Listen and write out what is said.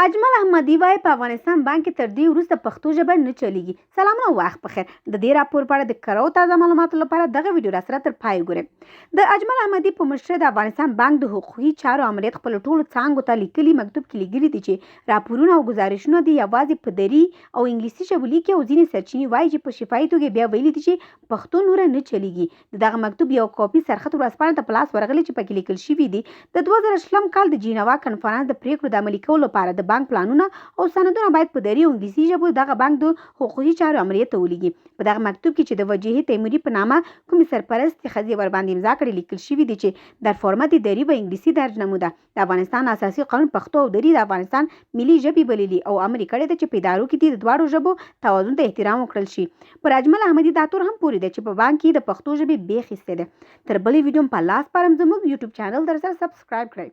اجمل احمدي وايي په افغانستان بانک کې تر دې وروسته پښتو ژبه نه چلیږي. سلامونه او وخت په خیر. د دې راپور په اړه د کره او تازه معلوماتو لپاره دغه ویډیو راسره تر پای وګورئ. د اجمل احمدي په مشرۍ د افغانستان بانک د حقوقي چارو امریت خپلو ټولو څانګو ته لیکلي مکتوب کې لیکلي دي چې راپورونه او ګزارشونه دې یوازې په دري او انګلیسي ژبو لیکي او ځینې سرچینې وايي چې په شفاهي توګه بیا ویلي دي چې پښتو نوره نه چلیږي. د دغه مکتوب یوه کاپي سرخط ورځپاڼې ته په لاس ورغلې چې پکې لیکل شوي دي، د 2000 شلم کال د جینوا کنفرانس د پرېکړو د عملي کولو لپاره د بانک پلانونه او سندونه باید په دري او انګلیسي ژبو د دغه بانک د حقوقي چارو امریت ته ولیږي. په دغه مکتوب کې چې د وجیهې تیموري په نامه کومې سرپرستې ښځې ورباندې امضا کړې لیکل شوي دي چې در فرمت دري و انګلیسي درج نموده د افغانستان اساسي قانون پښتو او دري د افغانستان ملي ژبې بللي او امر یې کړی دی چې په ادارو کې دې د دواړو ژبو توازن ته احترام وکړل شي. پر اجمل احمدي دا تور هم پورې دی چې په بانک کې یې د پښتو ژبې بېخ ایستی دی. تر بلې ویډیو مو په الله سپارم زموږ یوټیوب چینل درسره سبسکرایب کړئ.